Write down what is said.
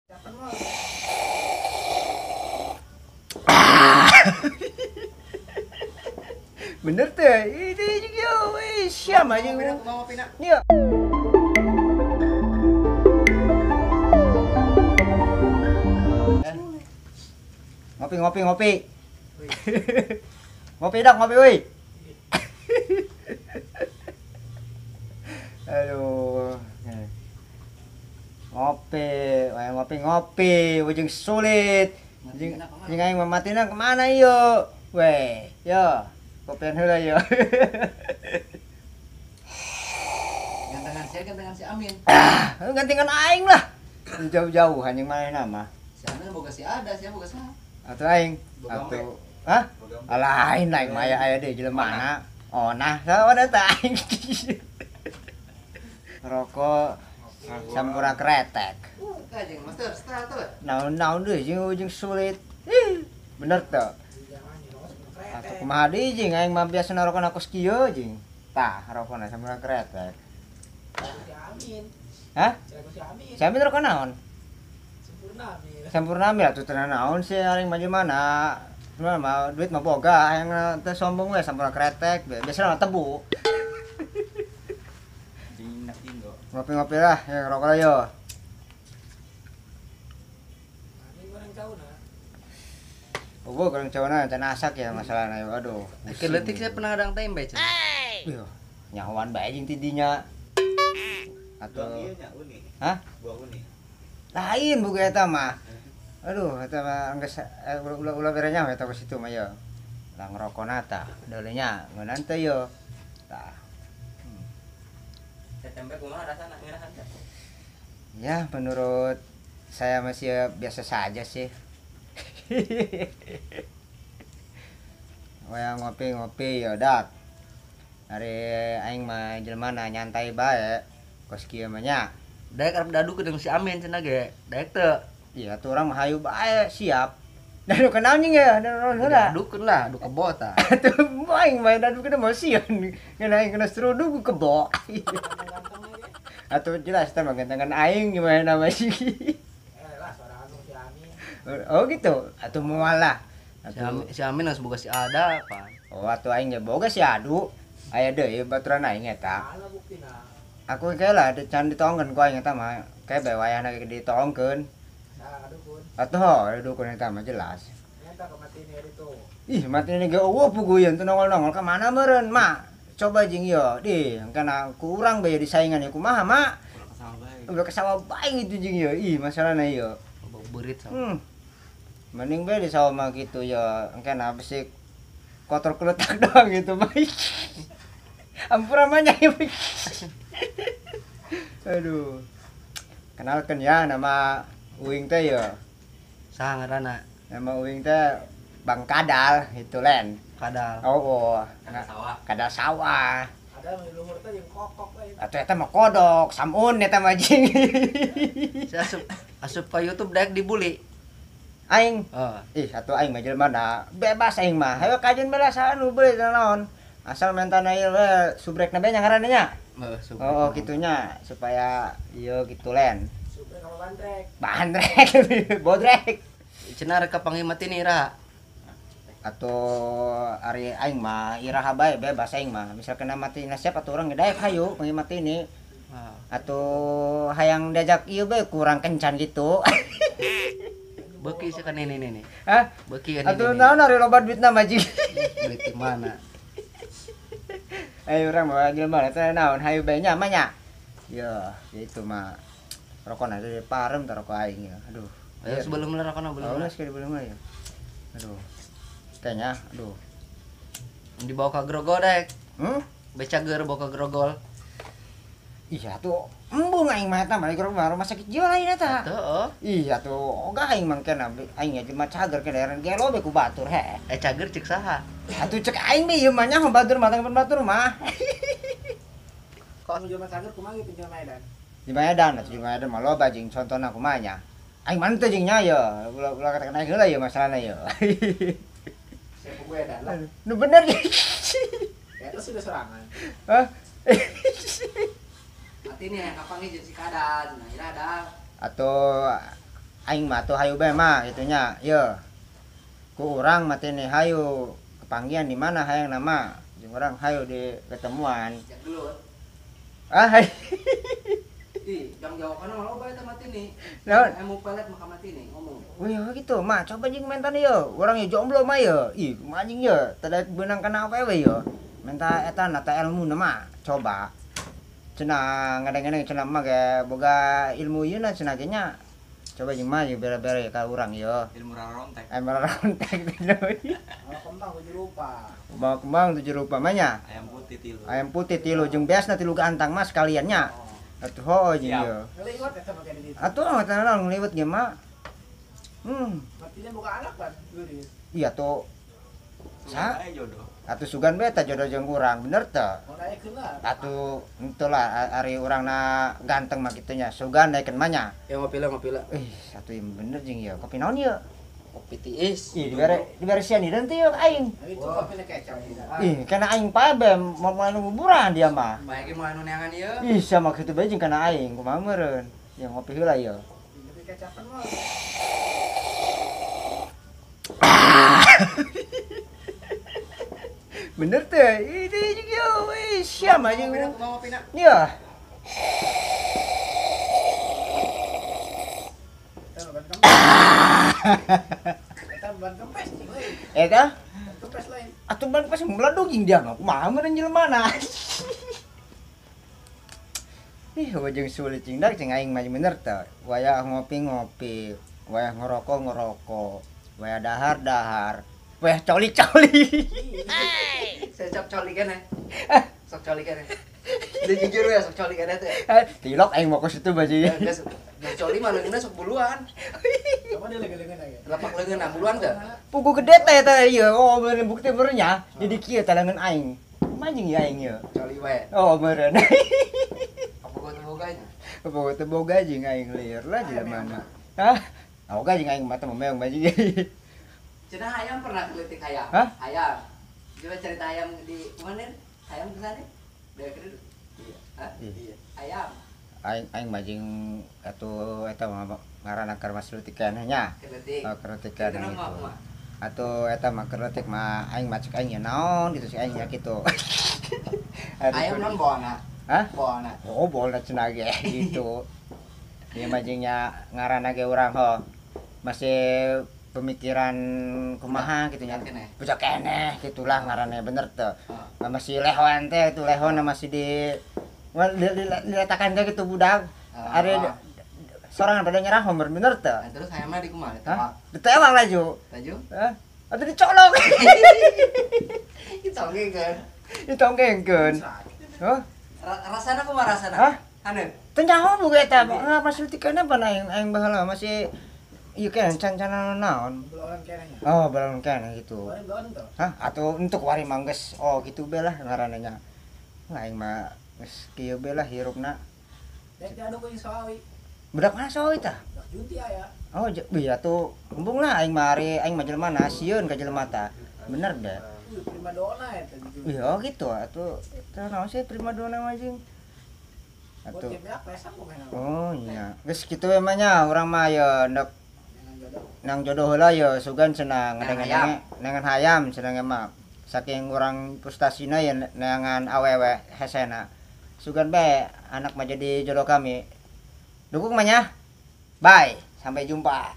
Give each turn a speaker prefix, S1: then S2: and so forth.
S1: Bener teh, ini juga weh siam aja. Nih. Ngopi ngopi ngopi. Ngopi dah ngopi woi. Aduh. Ngopi, ngopi ngopi, ujung sulit. Jeung jeung aing mamatina kemana ieu? Weh, yo. Kopian heula yo.
S2: Gantengan saya, gantengan si Amin.
S1: Ah, gantengan aing lah. Jauh-jauh anjing manehna mah.
S2: Si Amin boga si ada, sia boga saha?
S1: Atuh aing. Atuh. Hah? Alah aing lain mah aya aya deui jelema na. Onah, saha teh aing. Rokok sampura kretek.
S2: Kajeng master setelah tuh.
S1: Naon-naon deui jeung ujung sulit. Bener teu? Atuh kumaha deui jeung aing mah biasa rokona kos kieu jeung. Tah, rokona sampura kretek.
S3: Si Amin.
S1: Hah?
S3: Si Amin.
S1: Si Amin rokok naon?
S3: Sempurna Mil.
S1: Sempurna Mil atuh teu naon sih aing mah mana. Cuma mah duit mah boga hayang teu sombong we sampura kretek, biasana mah tebu. Ngopi-ngopi lah, ya ngerokok lah yo.
S3: Amin goreng cauna.
S1: Oh, goreng cauna can asak ya masalahna yo. Aduh.
S2: Keur leutik saya pernah ngadang tempe cenah.
S1: Iya, nyahoan bae jeung ti dinya. Atuh. Hah?
S4: Buah uni.
S1: Lain buku eta mah. Aduh, eta mah geus ulah bere nyaho eta ka situ mah yo. Lah ngerokona tah, deuleu nya ngeunan teh yo. Tah.
S5: Tempe kumaha rasana ngeunahan teh?
S1: Ya, menurut saya masih biasa saja sih. Wayang ngopi-ngopi ya dak. Ari aing mah jelema na nyantai bae. Kos kieu mah nya.
S2: Daek arep dadu jeung si Amin cenah ge. Daek teu.
S1: Iya atuh urang mah hayu bae siap. Dadu kenal nying ya, dadu heula.
S2: Dadukeun lah, adu kebo tah.
S1: Atuh aing mah dadukeun mah sieun. Ngeun aing kena seruduk ku kebo. Atuh jelas teh mah gantengan aing gimana mah sih.
S3: Lah suara anu si Amin.
S1: Oh gitu. Atuh moal lah.
S2: Atuh si Amin geus boga si Ada pan.
S1: Oh atuh aing ge boga si Adu. Aya deui baturan aing eta.
S3: Ala buktina.
S1: Aku kae lah can ditongkeun ku aing eta mah. Kae bae wayahna ge ditongkeun.
S3: Salah dukun.
S1: Atuh dukun eta mah jelas.
S3: Nyata kematine itu.
S1: Ih, matine ge eueuh puguh teu nongol-nongol ka mana meureun, Mak? Coba jeung ieu, di kana kurang bae disaingan ya kumaha, Mak? Udah kesawah bae gitu jeung ieu. Ih, masalahna ieu.
S2: Beurit sama.
S1: Mending bae di sawah mah gitu ya, engkena besi kotor keletak doang gitu, Mak. Ampura mah nya. Aduh. Kenalkeun ya nama Uing teh ya.
S2: Saha ngaranna?
S1: Nama Uing teh Bang Kadal itu len.
S2: Kadal.
S1: Oh, oh.
S5: Kadal sawah.
S1: Kadal sawah.
S3: Ada nu luhur teh jeung kokok we.
S1: Atuh eta mah kodok, samun eta mah jeung.
S2: Si asup ka YouTube daek dibully.
S1: Aing.
S2: Oh.
S1: Ih, atuh aing mah jelema da bebas aing mah. Hayo kajeun belasan nu beuli naon. Asal mentana ieu we subrekna bae nya ngaranna nya.
S2: Heeh, subrek.
S1: Oh, kitunya supaya ieu gitu len.
S3: Subrek apa bandrek?
S1: Bandrek, bodrek.
S2: Cenah rek kapanggih mati nih iraha.
S1: Atau ari aing mah iraha bae bebas aing mah. Misal kena mati na siap atuh urang ge daek hayu panggih mati ini. Atau hayang diajak ieu bae kurang kencan gitu.
S2: Beuki sih kan ini nih.
S1: Hah?
S2: Beuki kan ini.
S1: Atuh naon ari loba duitna mah jeung.
S2: Duit di mana?
S1: Ayo urang mah jelema eta naon hayu bae nya mah nya. Ya, itu mah rokona dari parem tah rokok aing ya. Aduh.
S2: Ayo sebelum lah rokona belum.
S1: Oh, sekali belum lah ya. Aduh. Kayaknya, aduh.
S2: Dibawa ke grogol dek.
S1: Hmm?
S2: Becager bawa ke grogol.
S1: Iya tuh, embung aing mah eta mah di rumah sakit jiwa lain eta.
S2: Atuh.
S1: Iya tuh, ogah aing mah kena aing nya jelema cager ke daerah gelo be ku batur he.
S2: Eh cager cek saha?
S1: Atuh cek aing be ieu mah nyaho batur mah tanggapan batur mah.
S3: Kok jelema cager kumaha gitu jelema edan?
S1: Jelema edan, atuh jelema edan mah loba jeung contona kumaha nya. Aing mah teu jeung nya ye, ulah katakan aing heula ye masalahna ye.
S3: Siapa gue edan lah.
S1: Nu bener.
S3: Eta sudah serangan.
S1: Hah?
S2: Mati nih yang kapan nih si Kadal, nah ira ada.
S1: Atau Aing mah tuh hayu bae mah kitu nya. Ye. Ku urang mah teh hayu kepanggihan di mana hayang nama. Jeung urang hayu di ketemuan. Ah.
S2: Ih, jang jawabanna mah loba eta mati nih.
S1: Naon?
S2: Emu pelet mah mati nih ngomong.
S1: Wih, gitu mah coba jeung mentan ieu. Urang ye jomblo mah ye. Ih, kumaha anjing ye, teu beunang kana awewe ye. Menta eta na teh ilmu na mah coba. Cenah ngadeng-ngadeng cenah mah ge boga ilmu ieu na cenah ge nya. Coba jeung mah ye bere-bere ka urang ye.
S5: Ilmu rarontek.
S1: Ilmu rarontek.
S3: Kembang tujuh rupa.
S1: Kembang tujuh rupa mah nya.
S5: Ayam putih tilu.
S1: Ayam putih tilu jeung beasna tilu gantang mah sekalian nya. Atuh hooh jeung ieu.
S3: Ngeliwat eta make di ditu.
S1: Atuh teh naon ngeliwat ge mah.
S3: Matinya boga anak kan geulis.
S1: Iya tuh. Sa?
S5: Jodoh.
S1: Atuh sugan bae teh jodoh jeung urang, bener teu? Atuh henteu lah ari urangna ganteng mah kitu nya, sugan daekeun mah nya.
S2: Ya ngopi lah, ngopi lah.
S1: Ih, atuh ieu bener jeung ieu. Kopi naon ieu?
S2: Kopi tiis.
S1: Ih, dibere sian ieu teh ieu aing.
S3: Itu kopi kecap.
S1: Ih, kana aing pae bae mau anu nguburan dia mah.
S2: Bae ge moal anu neangan ieu.
S1: Ih, sama kitu bae jeung kana aing, kumaha meureun. Ya ngopi heula ieu.
S3: Kopi kecapan mah.
S1: Bener teh, ini juga weh, siapa aja
S2: mau ngopi nak?
S1: Iya.
S3: Eta ban kempes nih, weh.
S1: Eta?
S3: Kempes lain.
S1: Atuh ban kempes meledug jeung dia mah. Kumaha meureun jelema na. Ih, wajeng sulit jeung dak jeung aing mah bener teh. Wayah ngopi-ngopi, wayah ngerokok-ngerokok, wayah dahar-dahar. Weh, coli-coli.
S2: Saya sok coli kan ya. Sok coli kan ya. Udah jujur ya, sok coli kan ya teh.
S1: Tilok aing mau ke situ baju.
S2: Geus coli mah leungeunna sok buluan.
S3: Sama dia leungeun aja.
S2: Telapak leungeun nah buluan teh.
S1: Pugu gede teh eta ieu. Oh, meureun bukti meureun nya. Jadi kieu teh leungeun aing. Kumaha jeung ieu aing ieu?
S2: Coli wae.
S1: Oh, meureun.
S2: Apa gua teu boga nya?
S1: Apa gua teu boga jeung aing lieur lah jelema mah. Hah? Oga jeung aing mah teh meong baju.
S2: Cenah hayam pernah geletik hayam.
S1: Hah?
S2: Hayam. Coba cerita hayam di mana? Hayam ke sana? Dari dulu. Iya. Hah?
S1: Iya.
S2: Hayam.
S1: Aing aing mah jeung atuh eta mah ngaranna keur mas leutik keneh nya.
S2: Geletik.
S1: Oh, geletik keneh gitu. Atuh eta mah geletik mah aing mah cek aing nya naon gitu cek aing nya kitu.
S2: Hayam non bawana?
S1: Hah?
S2: Bawana.
S1: Oh, bawana cenah ge gitu. Ieu mah jeung nya ngaranna ge urang ho. Masih pemikiran kumaha gitu nya. Budak keneh gitulah ngaranna bener teu. Masih lehon teh itu lehon masih di diletakan teh gitu budak. Ari sorangan pada nyerah homer bener teu.
S2: Nah, terus hayamna di kumaha ditewak.
S1: Ditewak laju.
S2: Laju?
S1: Hah? Atuh dicolok.
S2: Ditonggengkeun.
S1: Ditonggengkeun. Hah?
S2: Rasana kumaha rasana?
S1: Hah?
S2: Haneun.
S1: Teu nyaho buka eta. Masih leutik keneh pan aing aing baheula masih iya kan can-canan naon.
S3: Belon keneh nya.
S1: Oh, belon keneh gitu.
S3: Belon tuh.
S1: Hah? Atau untuk wari mah geus oh gitu be lah ngaranna nya. Aing mah geus kieu be lah hirupna.
S3: Dek diadu ku sawi.
S1: Budak mana sawi tah?
S3: Budak junti aya.
S1: Oh, iya tuh embung lah aing mah ari aing mah jelema na sieun ka jelema tah. Bener be.
S3: Primadona eta.
S1: Iya gitu atuh teh naon sih primadona mah jeung. Atuh. Oh iya. Geus kitu we mah nya urang mah ye ndek nang jodoh heula ye sugan cenah ngadenge nengan hayam cenah mah saking urang frustasina ye neangan awewe hesena sugan bae anak mah jadi jodoh kami dukung mah nya. Bye, sampai jumpa.